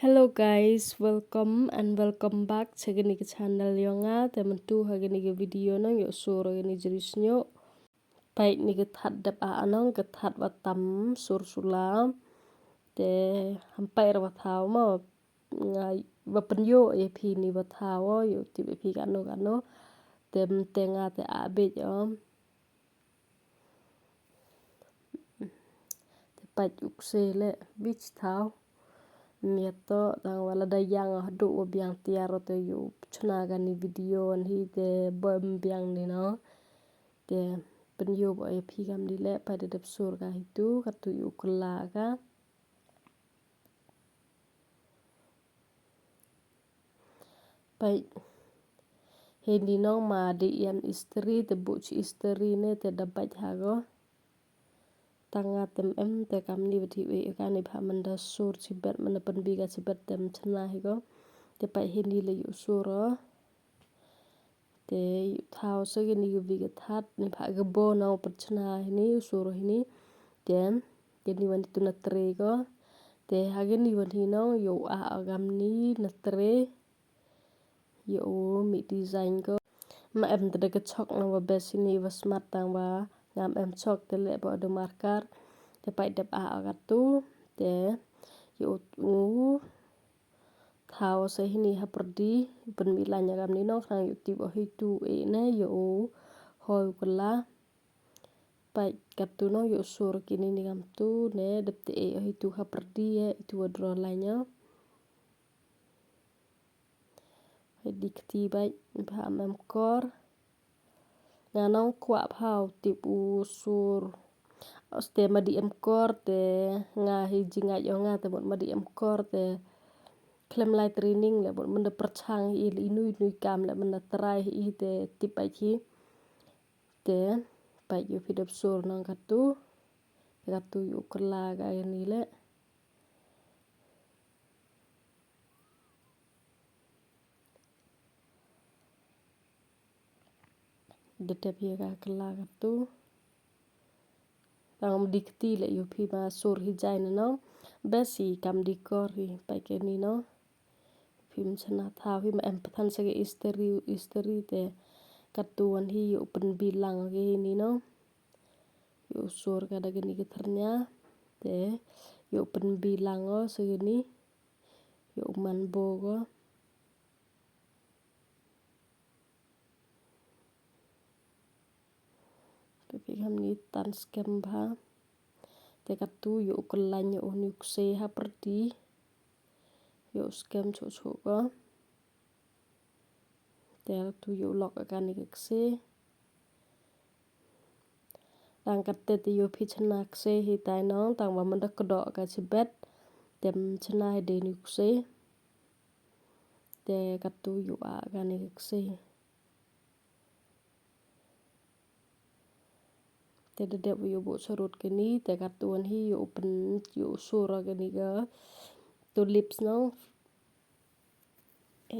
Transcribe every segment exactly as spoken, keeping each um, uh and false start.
Hello guys, welcome and welcome back cha kani ka channel yong nga. Te mynta ha kani ka video nong ïoh sur kani jri sñiuh. Peit ni ka that dep a nong ka that wa tam sur sula. Te ham peit ra wa thaw mo nga wa pynïoh ïa phi ni wa thaw ïoh tip ïa phi kano kano. Te mynta nga te a beit ïa. Te peit u kse le bit thaw. Miet to tang wa lada ïang haduh wa biang tiar te ïoh chna kani video an hi te bym biang ni no. Te pynïoh ba ïa phi kam di le peit da dep sur ka hitu katu ïoh kylla ka. Peit. Hini nong ma di em istri te buh chi istri ne te da bait ha go. Tang nga tem em te kam ni bati wi ka ni bha manda sur chi bet manda pynbi ka chi bet tem chna hi go. Te peit hini le ïoh sur o. Te ïoh thaw sa kini ka wi ka that ni bha ka bo nong pynchna hini ïoh sur o hini. Te kini wan itu na tre go. Te ha kini wan hi nong ïoh a agam ni na tre. Ïoh u mih design ko. Ma em te da ka chok na wa best ini wa smart tang wa ngam em chok te le ba da marker. Te pait dep a a katu te ïoh u thaw sa hini ha pyrdi pynmih lain ya kam ni nong khnang ïoh tip o hitu e ne ïoh u hoi u kylla. Pait katu nong ïoh sur kini ni kam tu ne dep te e o hitu ha pyrdi e itu wa draw lain ya. Hai di kti bait bha am em kor. Nga nong kwah bha u tip u sur. Oste ma di em kor te nga hi jingait ong nga te mut ma di em kor te khlem lai training le mut manda pyrchang hi le inu inu kam le manda try hi te tip bait hi. Te pait ïoh phi dep sur nong katu. Te katu ïoh kylla ka ni le. Da dep ïa ka kylla katu. Tang di kti le ïoh phi ma sur hi jai na nong. Best hi kam di kor hi pait kini nong. Phim chna thaw hi ma em pathan sa ke istri istri te katu wan hi ïoh pynbi lang ke ni nong. Ïoh sur ka da kini ke thernya te ïoh pynbi lang o sa kini ïoh man bo go. Te phi ham ni tan skem bha. Te katu ïoh u kylla ïoh u ni u kse ha pyrdi. Ïoh u skem chuh chuh ko. Te katu ïoh u lok ka ni ka kse. Tang kate te ïoh phi chna kse hi tai nong tang wa manda kdoh ka chibet. Tem chna hi de ni u kse. Te katu ïoh a ka ni ka kse. Te da dep ïoh buh charut kini te katu wan hi ïoh pyn ïoh sur kini ka tulips nong.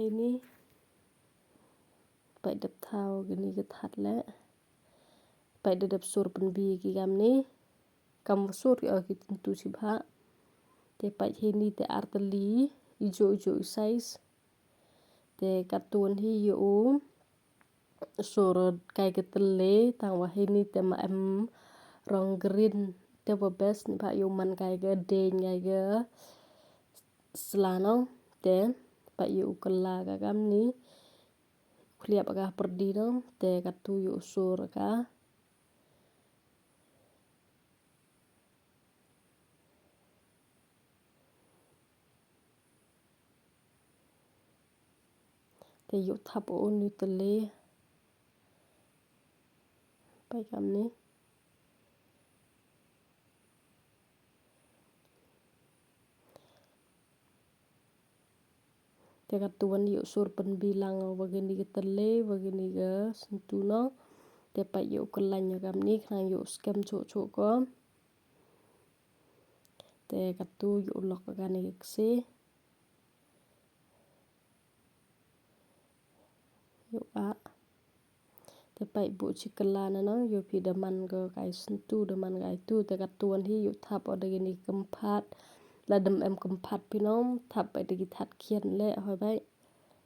Ini pait dep thaw kini ka that le. Pait da dep sur pynbi ki kam ni. Kam sur ïoh ki tentu chibha. Te pait hini te arteli ijo ijo i size. Te katu wan hi ïoh u sur kai ka tele tang wa hini te ma em rong green te wa best ni bha ïoh man kai ka deng kai ka sla nong te pait ïoh u kylla ka kam ni. Khliap ka pyrdi nong te katu ïoh u sur ka. Te ïoh thap o ni tele. Pai kam ni. Te katu wan ïoh sur pynbi lang wa kini ka tele wa kini ka sentu nong. Te pait ïoh kylla ïa kam ni khnang ïoh skem chuh chuh ko. Te katu ïoh lok ka ni ka kse. Ïoh a. Te pait buh chi kylla na nong ïoh phi da man ka kai sentu da man kai tu te katu wan hi ïoh thap o da kini ka kemphat. Lada em kynpad phi nong, thap beit da ki that khian leh hoi beit.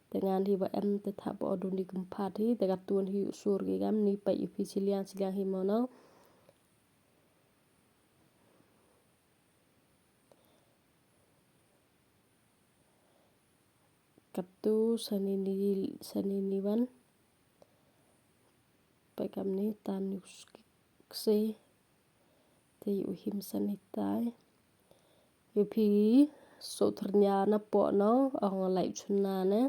Te ngan hi ba em te thap beit da kini kynpad hi, te katto hi u sur ki kam ni, peit ïa phi shiliang shiliang hi mo nong. Katto shane ni, shane ni wan. Peit kam ni tan ïa u kse. Te ïa u him shane tai. Ïa phi shu tyrñia na poh nong, ong lai chuna ne.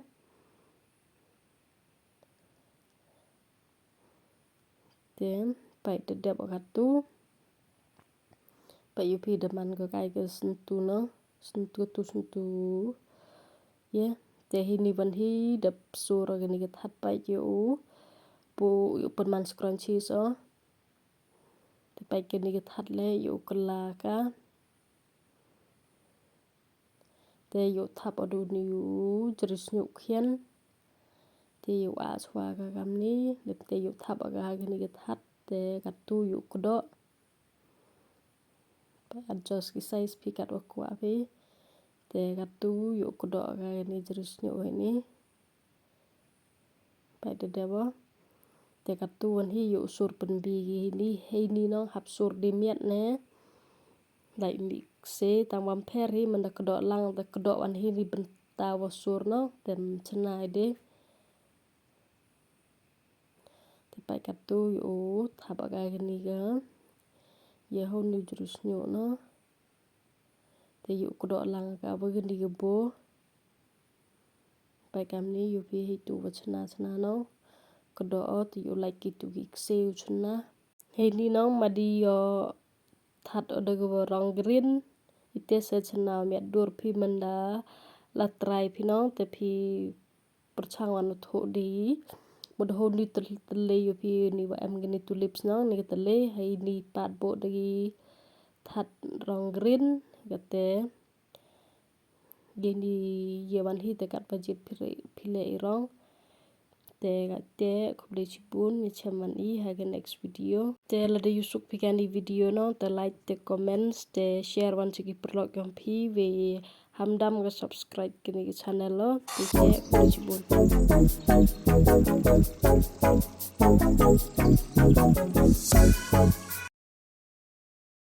Te peit da dep katto. Peit ïa phi da man ka kai ka syntu nong, syntu tu syntu. Ïa, te hi ni wan hi da sur kani ka that, peit ïa u. Pu ïa u pynman scrunchies o. Te peit kani ka that leh ïa u kylla ka. Te ïa u thap da uni u jri shñiuh khian. Te ïa u ah shuwa ka kam ni, lep te ïa u thap ka kani ka that, te katto ïa u kdoh. Peit adjust ki size phi kat wa kwah phi. Te katto ïa u kdoh ka kani jri shñiuh hi ni. Peit da dep o. Te katto wan hi ïa u sur pynbi ki hi ni, hi ni nong hap sur di miet ne. Lai mih kse tang bam pher hi, man da kdoh lang, da kdoh wan hi ni bynta wa sur nong, te chna de. Te peit katto ïa u thap ka kani ka. Ïa u ni u jri shñiuh nong. Te ïa u kdoh lang ka wa kani ka bo. Peit kam ni ïa phi hi tu wa chna chna nong. Kdoh o te ïa u lai kitu ki kse u chna. Hi ni nong ma di ïa u that o da ka wa rong green. Ite se chna miat dur phi man da la trai phi nong te phi pyrchang wan u thoh di. Mut ho ni tyllei ïa phi ni wa em kani tulips nong, ni ka tyllei, hi ni pat bo da ki that rong green, kate. Kini ïa wan hi te kat ba jied phi leh i rong. Te kate, khublei shibun, ngin ïa chem wan i ha ka next video. Te lada ïa u suk phi kani video nong, te like, te comments, te share wan sha ki paralok yong phi, wei ham dam ka subscribe kani ka channel o. Te khublei shibun.